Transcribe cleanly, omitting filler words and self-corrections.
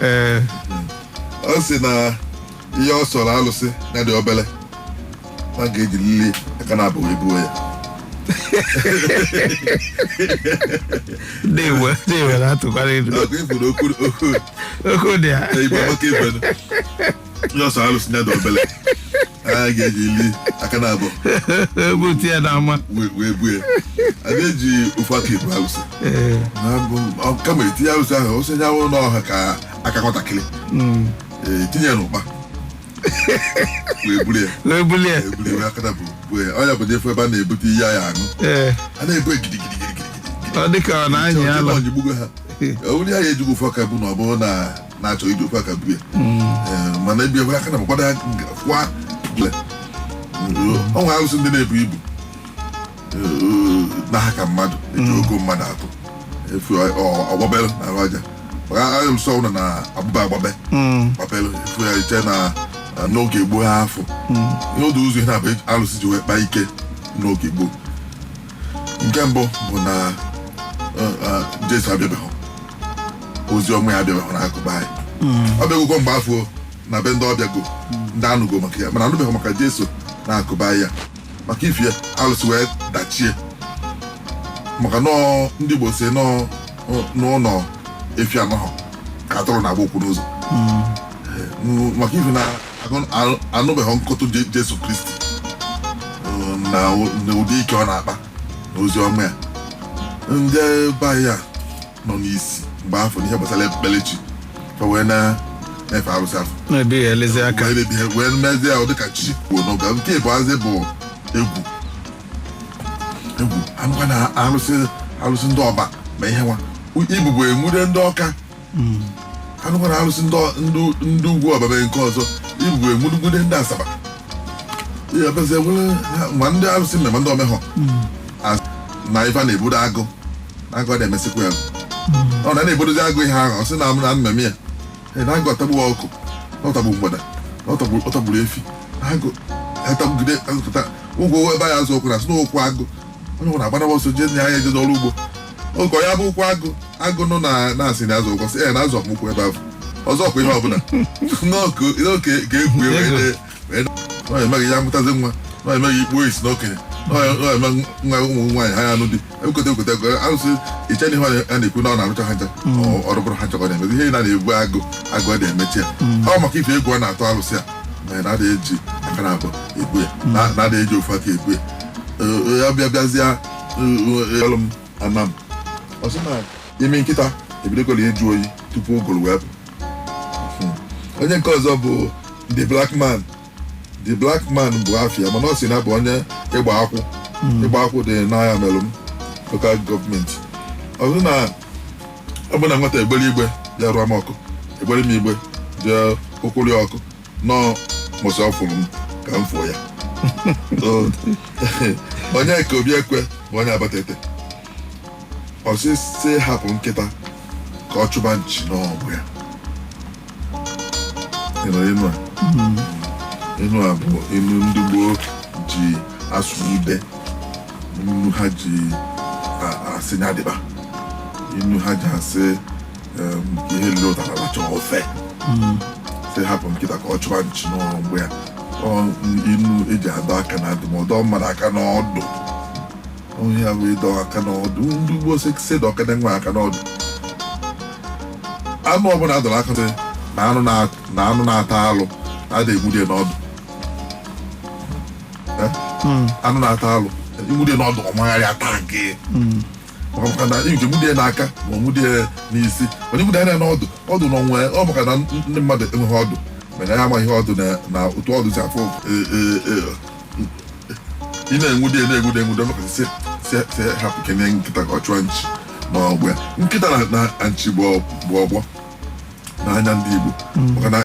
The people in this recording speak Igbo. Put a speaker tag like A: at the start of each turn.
A: Ee.
B: Ọ sị na ihe ọ sọrọ alụsị ya dị obele na ga-eji lili aka na abụghị ebuo ya.
A: Ndewo, ndewo na-atụkwara ilu.
B: Ọkụ ifuru okwu okwu.
A: Okwu dị ya.
B: Igbo amaka ifenu. Ihe ọ sọrọ alụsị ya dị obele a ga-eji li aka na abụọ
A: Egbutu ya n'ama.
B: Wee buo ya. A na-eji ofu aka ebu alụsị.
A: Ee.
B: Kama etinye alụsị ahụ ose nyanwụ n'ọha ka aka nwatakịrị. Ee, tinye ya n'ụkpa wee buru ya.
A: Wee bulie ya.
B: Wee buru ya, wee aka na bụ buo ya. Ọnya bụ n'efu ebe a na-ebute ihe ya aṅụ.
A: Ee.
B: A na-ebu gidigidigidi.
A: Ọ dị ka ọ na-anyị ala.
B: Onyigbugo ha. Ọ bụrụ ya ejighị ofu aka bụ na ọ bụrụ na na-achọ iji ofu aka bu ya. Ee, mana ebi ebe aka na bụkwado ya kwa ọnwa arụsị ndị na-ebu ibu. Ee, na ha ka mmadụ eji ogo mmadụ atụ efu ọgbabelu na arụ aja maka arụsị ọbụla na agbụba agbabe. Gbabelu efu ya iche na n'oge gboo ha afọ ihe otu ụzọ ihe na-abụ alụsị ji wee kpaa ike n'oge gboo. Nke mbụ bụ na Jesu abịabeghị, ozi ọma ya abịabeghị n'akụkụ anyị. Ọ bịagokwa mgbe afọ na be ndị ọbịago, ndị anụgo maka ya, mana anụbeghị maka Jesu na-akụba ya. Maka ife ya alụsị wee dachie maka nọọ ndị Igbo si nọọ n'ụlọ efi anọghọ ka atụrụ na-agba ụkwụ n'ụzọ. Maka ife na anụbeghị nkụtụ Jesu Kristi na ụdị ike ọ na-akpa na ozi ọma ya, ndị be anyị a nọ n'isi mgbe afọ n'ihe gbasara ekpukperechi fa wee na-efe arụsị afọ.
A: Na-ebi ya elezi aka.
B: Wee mebie wee mezie ya ọ dịka chi kwuo n'oge nke ịbụazị bụ egwu egwu anụkwa na arụsị arụsị ndị ọba ma ihe nwa ibubo enwude ndị ọka anụkwa na arụsị ndị ugwu ọba mee nke ọzọ ibubo enwude ndị Asaba ya bezie were ma ndị arụsị mmemme ndị omehọ na ife a na-ebudo agụ agụ ọ na-emesikwa ya ọ na na-ebodozi agụ ihe ahụ ọ sị na na mmemme ya. Ee, na agụ atagbuo ọkụ na ọ tagbu mgbada na ọ tagburu efi na agụ atagbugide agụpụta ụgwọ ebe anyị azụ ụkwụ na asị na ụkwụ agụ onye nwere agbanawa ọsọ jee na ya eje n'ọrụ ugbo oge ya bụ ụkwụ agụ agụ nọ na na-asị na azụ ụkwụ sị ee na azụ ọmụkwụ ebe ahụ ọzọ kwa ihe ọbụla n'oke ka egwu wee ọ emeghị ya mụtazi nwa na emeghị ikpuo isi n'okenye na eme nwa ụmụ nwaanyị ha ya anụ di ekweta ekweta arụsị iche na ihe a na-ekwu na ọ na-arụcha ha ncha ọrụ bụrụ ha nchakọ na-emezi ihe na na-egbu agụ agụ ọ na-emechi ya ọ maka ife egwu ọ na-atụ arụsị a na na-ada eji aka na abụọ egbu ya na-ada eji ofu aka egbu ya. Ya bịa bịazịa ọlụ m anam ọ sị na imi nkịta ebidogola ịjụ oyi tupu ụgụrụ wee pụ. Onye nke ọzọ bụ the black man. The black man bụ afịa mana ọ sị na bụ onye ịgba akwụ. Ịgba akwụ dị n'ahịa melụm local government. Ọ bụrụ na ọ bụ na nwata egbere igbe bịa rụọ m ọkụ egbere m igbe bịa ụkwụrụ ya ọkụ nọọ mụsị ọ fụrụ m ka m fụọ ya. So, onye ka obi ekwe bụ onye abatete ọsịsị hapụ nkịta ka ọ chụba nchi n'ọgbụ ya. Ị nụrụ inu a? Inu a bụ inu ndị gboo ji asụ ude, inu ha ji asị nyadịba, inu ha ji asị ka ihe riri ụtara lacha ofe sị hapụ nkịta ka ọ chụba nchi n'ọgbụ ya. Ọ inu eji adọ aka na ndụmọdụ mmadụ aka n'ọdụ onye ya bụ ịdọ aka n'ọdụ. Ndị gboo sị dọkene nwa aka n'ọdụ anụ ọbụla adọrọ aka sị na anụ na anụ na-ata alụ na-ada egbude n'ọdụ. Eh? Anụ na-ata alụ igbude n'ọdụ ọmagharị ata gị maka na nke gbudie n'aka ma ọ gbudie n'isi onye gbude anya n'ọdụ ọdụ na onwe ọ maka na ndị mmadụ enweghị ọdụ mana ya amaghị ọdụ na otu ọdụ si afụ ụfụ. Ị na-enwude na-enwude enwude maka si hapụ kenye nkịta ka ọ chụọ nchi n'ọgbụ ya. Nkịta na nchi bụ ọgbọ n'anya ndị Igbo maka na